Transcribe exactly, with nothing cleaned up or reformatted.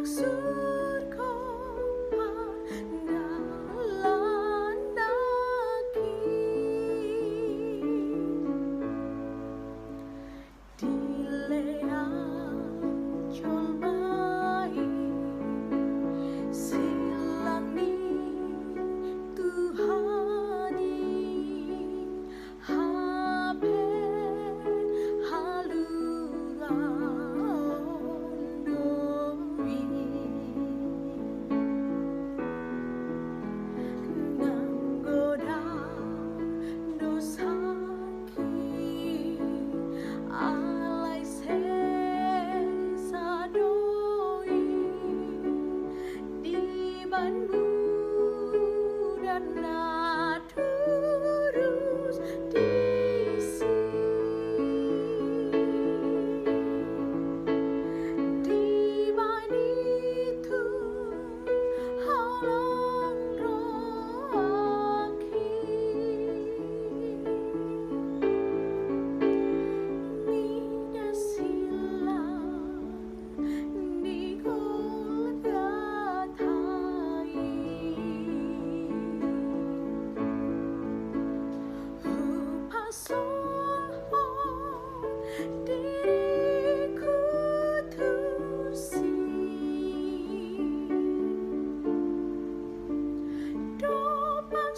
Surgo pandalan nangkin. Dilehon jolma i silang ni Tuhan i, hape haluaon do i. Nang godang do sangkit, alai sesa do i dibahen mudan na turus disi. Dibahen i tu holong rohangki, mida silang di Golgota i. Hupasahat diriku tusi, dompak